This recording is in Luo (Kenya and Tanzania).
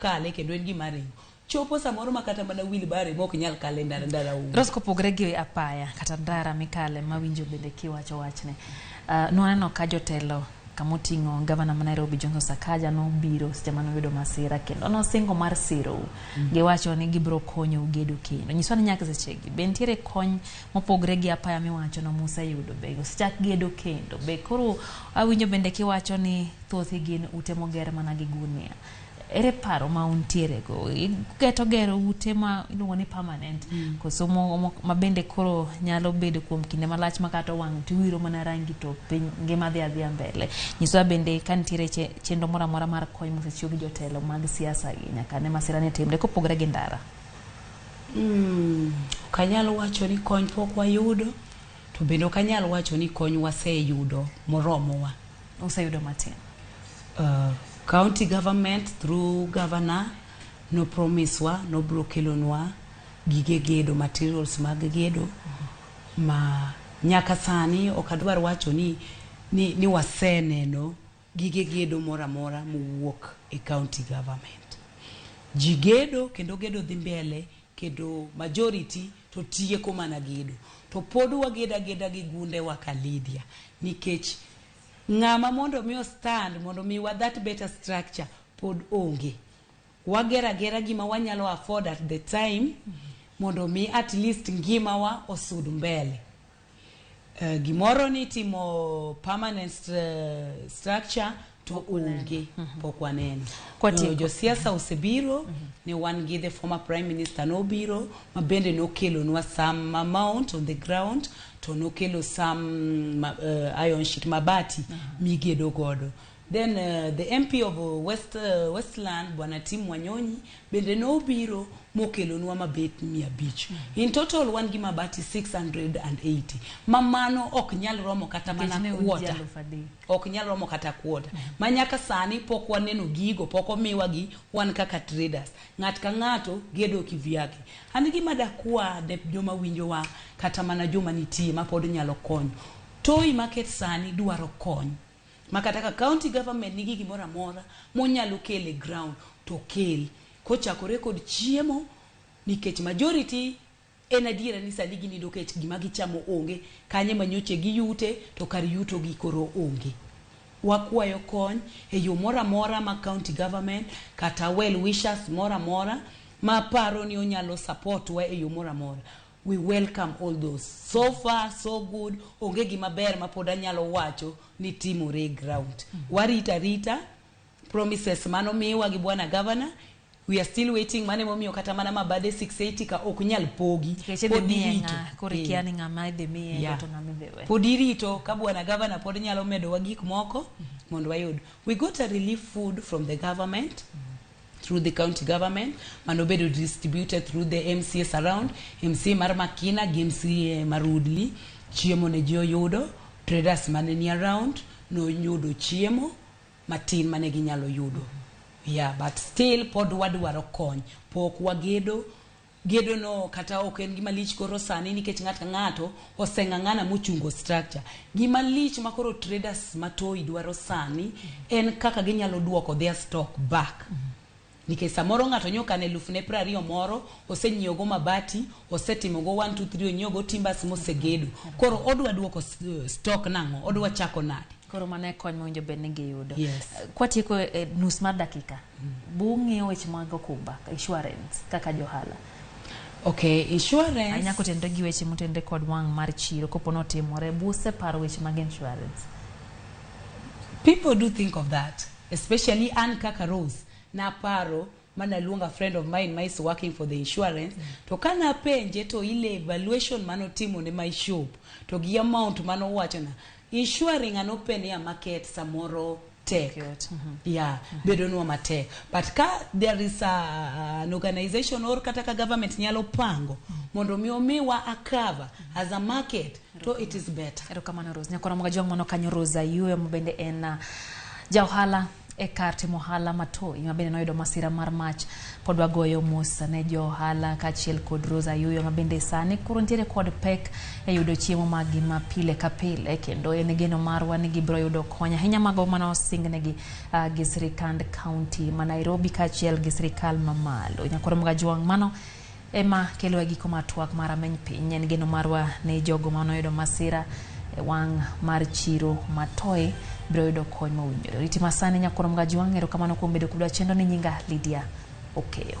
Kale kendo en gima ringo. Chopo samoro ma kata mana wheelbarrow ema ok nyal kale ndara ndara onge. Rose kopogre gi apaya kata ndara mikale mawinjo bende kiwacho wachne. Uh, nwaneno ka jotelo kamoting'o gavana ma Nairobi Johnson Sakaja nobiro seche mane oyudo masira kendo nosingo mar sirou. Giwacho ni gibiro konyou gedo kendo. Nyiswa ni nyaka sechegi be nitiere kony mopogre gi apaya miwacho no museyudo be osechak gedo kendo be koro awinjo bende kiwacho ni thothi gin ute moger mana gi gunia. Ere paro ma untiere go? Iketo gero ute ma iluongo ni permanent koso mo, mo, ma bende koro nyalo bedo kuom kinde malach ma kata owang' tiwiro mana rangi to piny ngima dhi adhiya mbele. Nyiswa bende ka nitiere chenro moro amora mar kony mosechiw gi jotelo mag siasa gi nyaka ne masira ni timre kopogore gi ndara. Ok anyal wacho ni kony pok wayudo to bende ok anyal wacho ni kony waseyudo moromowa. Useyudo matin. County government through governor no promise wa nobro kelonwa gige gedo materials mag gedo ma nyaka sani ok adwar wacho ni waseneno gige gedo moro amora mowuok e county government. Ji gedo kendo gedo dhi mbele kendo majority to tieko mana gedo. To pod wagedo ageda gi gunde wa ka Lydia nikech ng'ama mondo mi stand mondo miwa that better structure pod onge. Wagero agera gima wanyalo afford at the time mondo mi at least ngimawa osud mbele. Gimoro ni timo permanent structure to onge pok waneno. Kwatieko. Josiasa osebiro ne wan gi the former prime minister nobiro ma bende nokelonwa some amount on the ground to nokelo some iron sheet mabati migedo godo. Then the MP of Westland Bwana Tim Wanyonyi bende nobiro mokelonwa mabet 500. In total wan gi mabati 680 ma mano ok nyal romo kata mana Nikech ne un ji quarter. 3,000. Ok nyal romo kata quarter. Ma nyaka sani pok waneno gigo, pok omiwa gi wan kaka traders. Ng'at ka ng'ato gedo kivyake. An gima dakwa ne joma winjowa kata mana joma nitie ma pod nyalo konyo. Toi Market sani dwaro kony. Ma kata ka county government nigi gimoro amora monyalo kelo e ground to kel. Kochakore kod chiemo nikech majority en adiera ni sani ginindo kech gima gichamo onge kanye manyoche giyute to kar yuto gi koro onge. Wakwayo kony e yo moro amora ma county government kata well wishers moro amora ma paro ni onyalo support wa e yo moro amora. We welcome all those. So far so good, onge gima ber ma pod anyalo wacho ni timore e ground. Warito arita promises manomiwa gi bwana governor. We are still waiting mane momiyo kata mana mabade 680 ka ok nyal pogi. Nikech idhi Pod miye irito. ng'a, koro ikia ni ng'ama idhi miye to ng'ama idhi we. Pod irito ka bwana governor pod nyalo medowa gik moko mondo wayud. We got a relief food from the government through the county government manobedo distributed through the MCAs around MCA mar Makina gi MCA mar Woodley. Chiemo ne ji oyudo, traders mane ni around noyudo chiemo matin mane ginyalo yudo. Yeah, but still pod wadwaro kony. Pok wagedo gedo no kata ok en gima lich koro sani nikech ng'ato ka ng'ato oseng'ang'ana mochungo structure. Gima lich ma koro traders ma Toi dwaro sani en kaka ginyalo duoko their stock back. Nikech samoro ng'ato nyokano eluf ne 20 moro, osenyiewo go mabati, osetimo go 1 2 3 onyiewo go timbers mosegedo. Koro odwa duoko stock nang'o? Odwa chako nade? Koro mano e kony mowinjo bed ni giyudo. Yes. Kwatieko e nus mar dakika, bung'iyo weche mag okumba, insurance kaka johala. Okay, insurance. Ahinya kotenore gi weche motenore kod wang' mar chiro kopo notimore, buseparo weche mag insurance. People do think of that, especially an kaka Rose. Naparo manaluongo a friend of mine ma is working for the insurance. To kanapenje to ile evaluation manotimo ne my shop to gi amount manowachona insuring an open a market samoro tek. Yot. Yeah, bedo nwa matek. But ka there is an organization or kata ka government nyalo pango mondo mi omiwa a cover as a market to it is better. Erokamano Rose. Nyakora Moga Jwang' mano kanyo Rose Ayuyo ma bende en ja ohala e kar timo ohala ma Toi ma bende noyudo masira mar mach. Pod wagoyo mos ne jo ohala kaachiel kod Rose Ayuyo ma bende sani koro nitiere kod pek e yudo chiemo maggi ma pile ka pile, kendo en geno marwa ni gibiro yudo kony ahinya mago mane osingnegi gi sirikand kaunti ma Nairobi kaachiel gi sirikal mamalo. Nyakwar Mgajwang', mano ema kelo e giko mar twak mar Ameny Piny. En geno marwa ni jogo manoyudo masira e wang' mar chiro ma Toi biro yudo kony mowinjore. Riti masani Nyakwar Mgajwang', erokamano kuom bedo kodwa chenro ni nyinga Lydia Okeyo.